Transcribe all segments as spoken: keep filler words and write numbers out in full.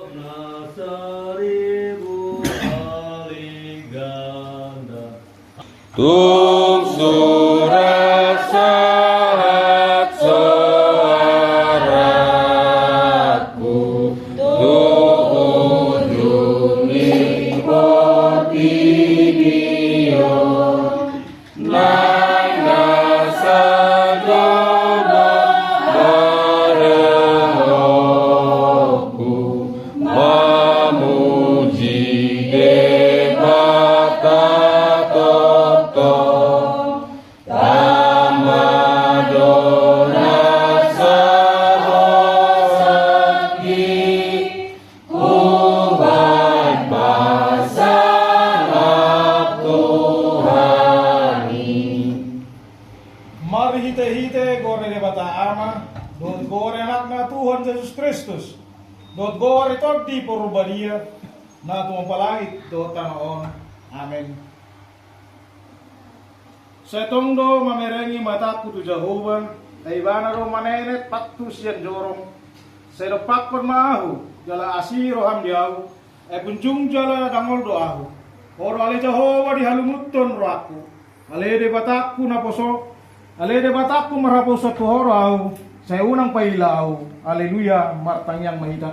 Na saribu kali ganda. Tung surat sahat soarangku tu ujung ni portibi on. Nang na sadohononku mamuji Debata tongtong, tama do na sahat sangkik. Hubaen pasangap Tuhan i. Marhitehite goar ni Debata Ama, dohot goar ni Anakna Tuhan Jesus Kristus, dohot goar ni Tondi Porbadia, na tumompa langit dohot tano on. Amen. Sai tong do mamerengi matangku tu Jahowa, ai Ibana do manenet pangku sian jorong. Sai dompakkon ma ahu, jala asi roham di ahu, ai punjung jala dangol do ahu. Ho do ale Jahowa dihalungunhon rohangku, ale Debatangku naposo, ale Debatangku marhaposan tu Ho do ahu, sai unang paila ahu. Aleluya, martangiang ma hita.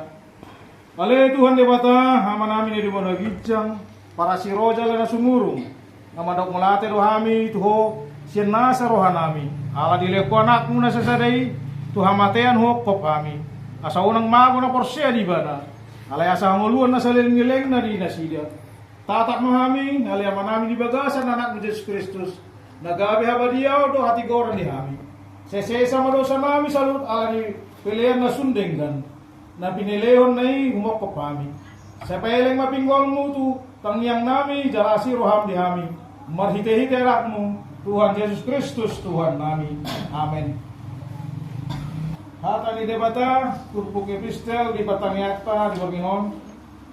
Ale Tuhan Debata, Amanami na di banua ginjang, parasi roha jala na sumurung, na mandok mauliate do hami tu Ho sian nasa rohanami, ala dilehon Ho Anakmu na sasada i tu hamatean huophop hami, asa unang mago na porsea di Ibana, alai asa hangoluan na saleleng ni lelengna di nasida. Tatap ma hami, ale Amanami, di bagasan Anakmu Jesus Kristus, na gabe habadiaon dohot hatigoran di hami. Sai sesa ma dosanami saluhut ala ni pelean na sun denggan, na pinelehonna i humophop hami. Sai paeleng ma pinggolmu tu tangiangnami jala asi roham di hami, marhitehite Anakmu, Tuhan Jesus Kristus, Tuhannami. Amen. Hata ni Debata, turpuk epistel di partangianganta di borngin on,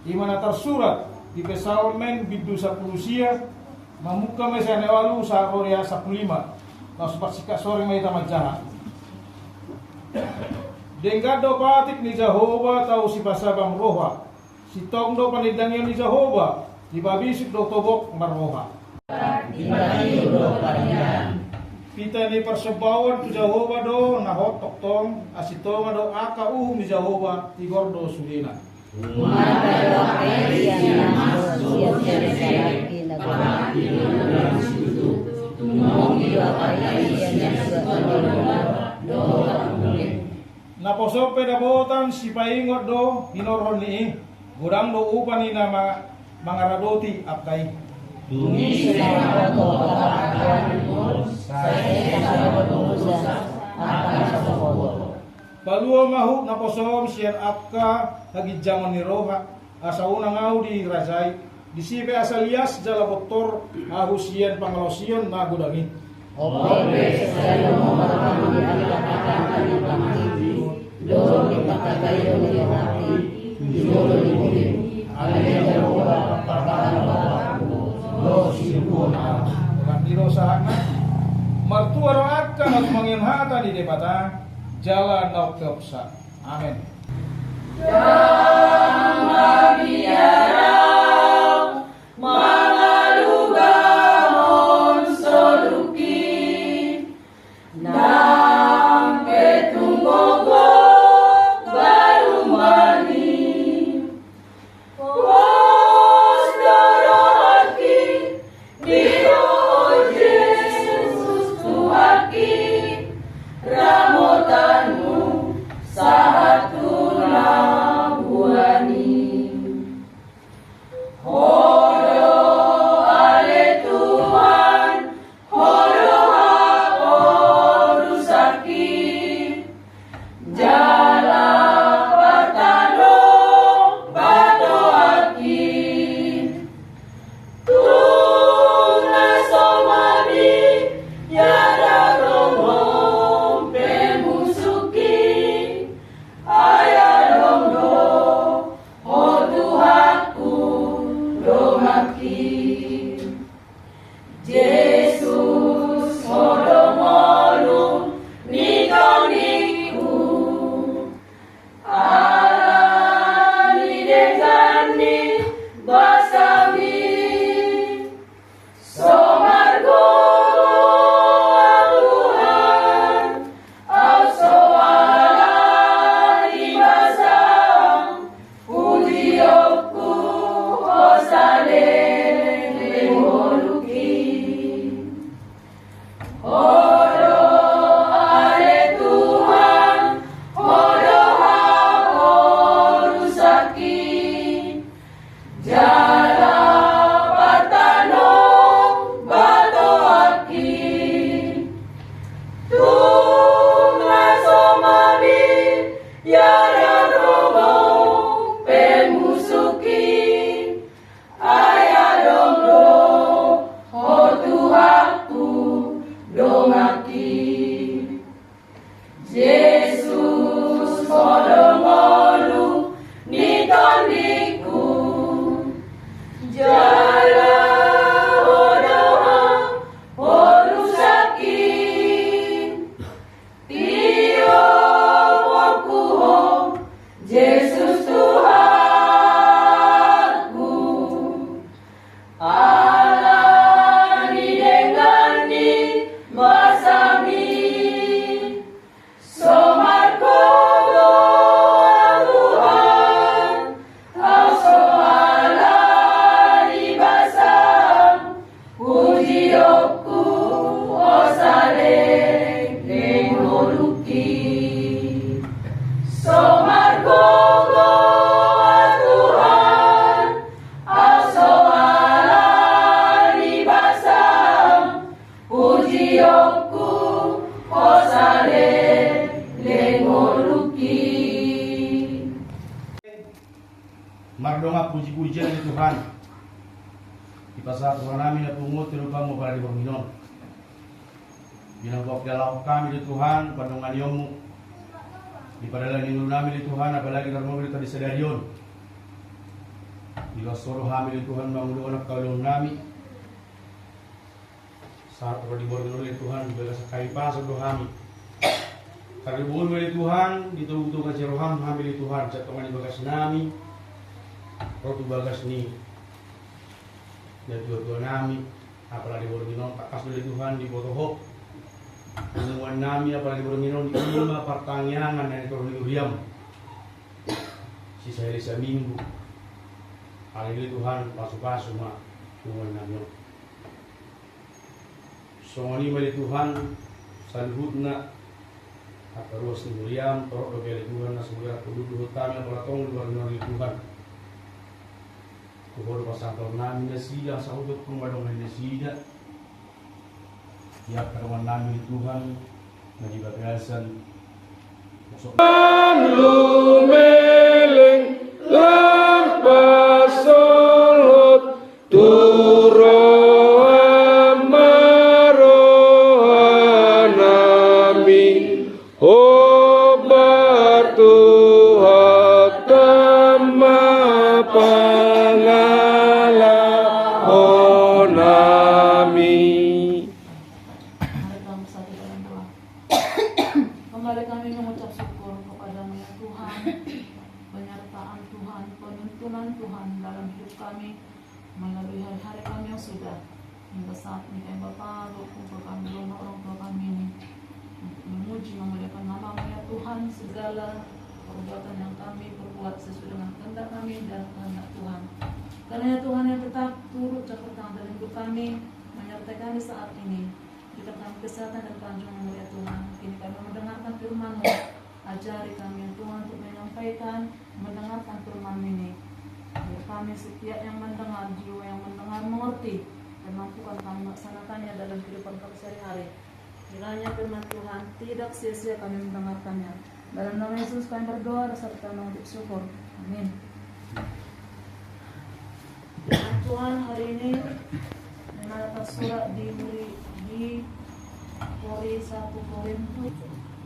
i ma na tarsurat di Psalmen bindu sampulu sia, mamungka ma sian ayat ualu sahat ro di ayat sampulu lima. Laos parsingkat soring ma hita manjaha. Denggan do patik ni Jahowa tu sipasabam roha. Sintong do panindangion ni Jahowa, dipabisuk do togok marroha. Dipatiur do panindangan. Pita ni parsombaon tu Jahowa do na hot tongtong, asi tonga do angka uhum ni Jahowa, tigor do sudena. Mata do angka isi na masuk sian salaki na godang situtu, tumongil do angka isi na suat ni Jahowa dohot na muli. Naposo pe dapotan sipaingot do hinorhon ni i, godang do upa ni na ma-, mangaradoti angka i. Dung i sai mangkoto angka na ringkot, sai sesa do dosa angka na so huboto. Palua ma huhut naposoom sian angka haginjangon ni roha, asa unang ahu dirajai. Disi pe asa lias jala bontor ahu sian pangalaosion na godang i. Ope sai lomo ma roham di pangkataion ni panghataion, dohot di pangkataion ni roham, di jolo ni bulim, ale Jahowa, partahan rohangku, dohot siluhuon ahu. Rap ni roha sahatna. Martua roha angka na tumangihon hata ni Debata, jala na umpeopsa. Amen. Ndang mabiar ahu mangalugahon soluki, ndang pe tung gogok garumbani. Pos do rohangki di Ho Jesus Tuhanki, ramotanmu sahat tu na Mardongan puji-pujian di Tuhan. Dipasahat roha nami na pungu tu adopanmu apala di borngin on. Di na hupaulahon hami di Tuhan pandonganionmu. Di pardalanan ni ngolu nami di Tuhan, apalagi na ro nami di sadari on. Di laos do hami di Tuhan mangulahon angka ulaon nami. Sahat ro di borngin on di Tuhan, di bagasan hami pasol do hami. Karena bohon ma di Tuhan, di togu-togu na siroham hami di Tuhan, satonga di bagas nami, ro tu bagas ni na tua-tua nami, apala di borngin on, tangkas do di Tuhan, di boto ho. Punguan nami, apala di borngin on, ima partangiangan na di toru ni huriam. Sisa hali saminggu. Alai di Tuhan, pasu-pasu ma punguan nami on. Songon i ma di Tuhan, saluhutna, angka ruas ni huriam, torop do di Tuhan, na sumurang puluh duhut kami, apala tong di borngin on di Tuhan. Kuhor pasangkal nami nasida, sahutot pun madongan nasida. Ia kadongan nami di Tuhan, na di bagasan. Lumeleng lam pasolhot tu roham ma roha nami, hombar Tuhanta ma pangalaho nami. Mari kita bersatu dalam doa. Kembali kami mengucap syukur kepada-Mu ya Tuhan, penyertaan Tuhan, penuntunan Tuhan dalam hidup kami melalui hari-hari kami yang sudah. Hingga saat ini kami Bapa, berkumpul kami bersama orang tua kami ini untuk memuji, memuliakan nama-Mu ya Tuhan, segala perbuatan yang kami perbuat sesuai dengan kehendak kami dan kehendak Tuhan. Karena ya Tuhan yang tetap turut campur tangan dalam hidup kami, menyertai kami saat ini. Berikan kami kesehatan dan kelancaran ya Tuhan. Kini kami mendengarkan firman-Mu. Ajari kami ya Tuhan untuk menyampaikan, mendengarkan firman-Mu ini. Biar kami setiap yang mendengar, jiwa yang mendengar mengerti, dan mampukan kami melaksanakannya dalam kehidupan kami sehari-hari. Kiranya firman Tuhan tidak sia-sia kami mendengarkannya. Dalam nama Yesus kami berdoa dan serta mengucap syukur. Amin. Firman Tuhan hari ini, di mana tersurat di, di Kori-, satu Korintus.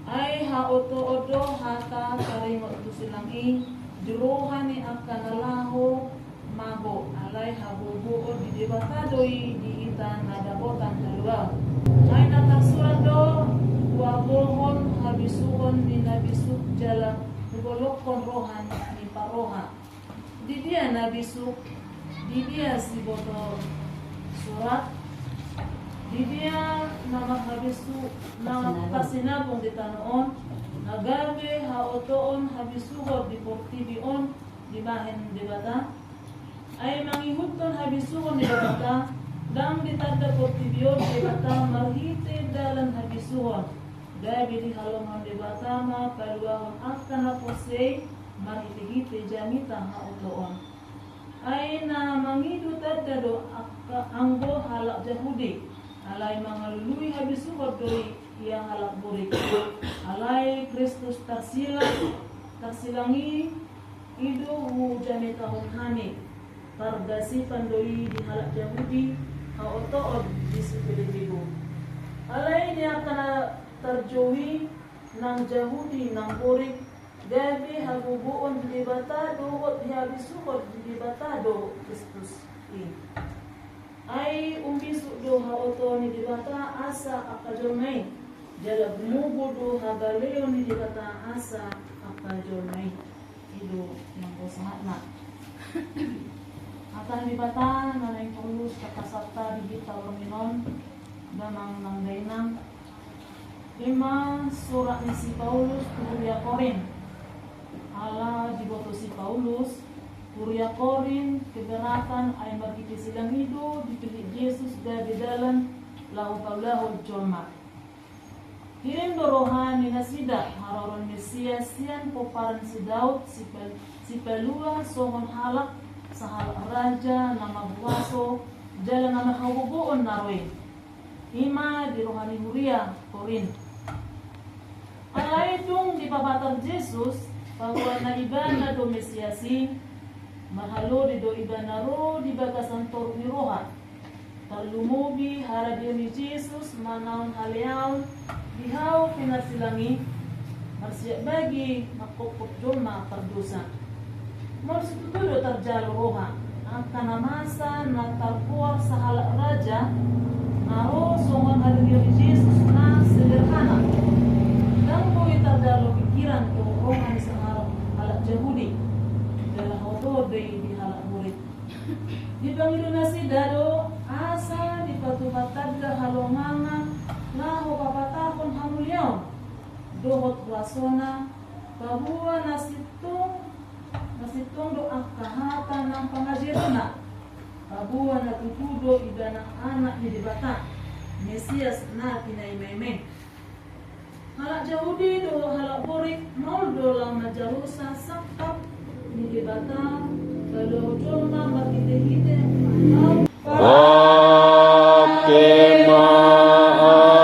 Ai haotoon do hata taringot tu silang i di roha ni angka na laho mago, alai hagogoon ni Debata do i di hita na dapotan haluaon. Ai na tarsurat do, huagohon habisuhon ni na bisuk jala hugolokkon roha ni parroha. Di dia na bisuk, di dia siboto surat, di dia na marhabisu-, na parsinabung di tano on, na gabe haotoon habisuhon di portibi on, dibahen Debata. Ai mangihuthon habisuhon ni Debata, ndang ditanda portibi on Debata marhite dalan habisuhon. Gabe dihalongahon Debata ma paluahon angka na porsea i marhitehite jamita haotoon. Ai na mangido tanda do angka, anggo halak Jahudi, alai mangalului habisuhon do i ia halak Gorik. Alai Kristus tarsilang, tarsilang i, i do hujamitahon hami. Pargasipan do i di halak Jahudi, haotoon di sipelebegu. Alai di angka na tarjou i, nang Jahudi nang Gorik, gabe hagogoon di Debata dohot habisuhon ni Debata do Kristus i. Ai umbisuk do haotoon ni Debata asa angka jolma i, jala gumogo do hagaleon ni Debata asa angka jolma i. I do nanggo sahatna. Hata ni Debata na naeng torus tarpasada di hita borngin on, damang nang dainang. Ima surat ni si Paulus tu huria Korint. Ala diboto si Paulus, huria Korint keberatan ai marhite silang i do dipillit Jesus gabe dalan laho paulahon jolma. Hirim do roha ni nasida haroro ni Mesias sian pomparan si Daud, sipal-, sipalua songon halak, sahalak raja na marhuaso, jala na marhagogoon na ro i. Ima di roha ni huria Korint. Alai dung dipapatar Jesus, paboa na ibana do Mesias i, Marhalodi do ibana ro di bagasan toruk ni roha. Tarlumobi haradeon ni Jesus manaon haleaon di hau pinarsilang i, marsiap bagi mangkophop jolma pardosa. Molo situtu do tarjalo roha angka na masa na targoar sahalak raja, na ro songon haradeon ni Jesus na sederhana, ndang boi tarjalo pingkiran dohot roha ni sahalak halak Jahudi. Jala hot do i di halak Gorik. Dipangido nasida do asa dipatupa tanda halongangan laho papatahon hamuliaon dohot kuasona, paboa na sintong, na sintong do angka hata nang pangajaronna, paboa na tutu do ibana Anak ni Debata, Mesias na pinaimaima i. Halak Jahudi dohot halak Gorik maol do laho manjalo sasangkap ni Debata, padaohon jolma marhitehite hau. Pake ma au,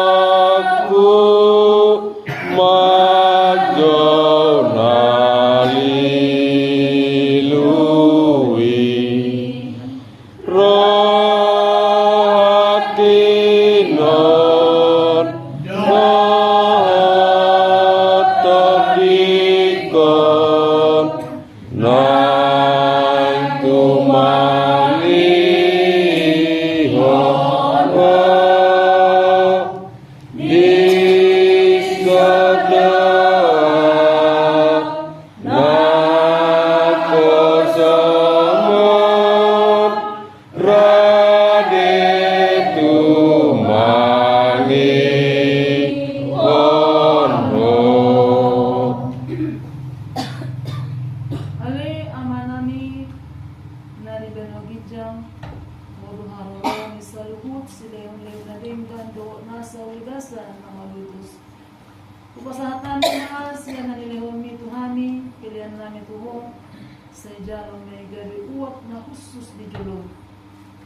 Tuhanku, manjalo na lilu i. Ro hatindangkon dohot tondingkon naeng tumangihon ho di sada na hosomon rade tumangihon ho. Ale Amanami na di banua ginjang, Ho do haroro ni saluhut silehonlehon na denggan dohot nasa ulos na mauliutus. Hupasahat hami ma sian na nilehonmi tu hami pelean nami tu Ho, sai jalo ma i gabe uap na hushus di jolom.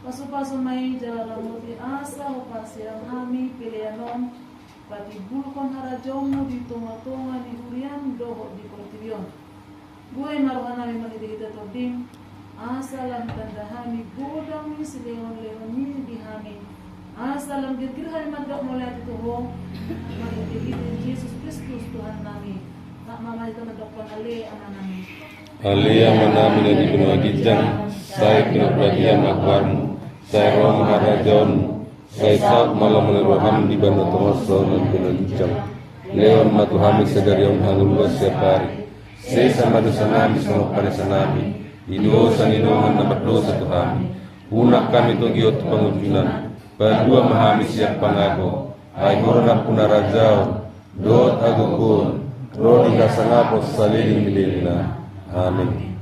Pasupasu ma i jala ramoti asa huparsiam hami pelean on patimbulhon harajaonmu di tongatonga ni huriam dohot di portibi on. Buhai ma rohanami marhitehite Tondim, asa lam tanda hami godang ni silehonlehonmi di hami, asa lam girgir hami mandok mauliate tu Ho, marhitehite Jesus Kristus Tuhannami. Rap ma hita mandokkon ale Amanami. Ale Amanami na di banua ginjang, sai pinarbadia ma goarmu, sai ro ma harajaonmu, sai saut ma lomo ni roham di banua tonga on songon na di banua ginjang. Lehon ma tu hami sadari on hangoluan siapari. Sesa ma dosanami songon panesanami di dosa ni dongan na mardosa tu hami. Unang hami togihon tu pangunjunan. Palua ma hami sian pangago. Ai Ho do nampuna harajaon dohot hagogoon ro di hasangapon saleleng ni lelengna. Amen.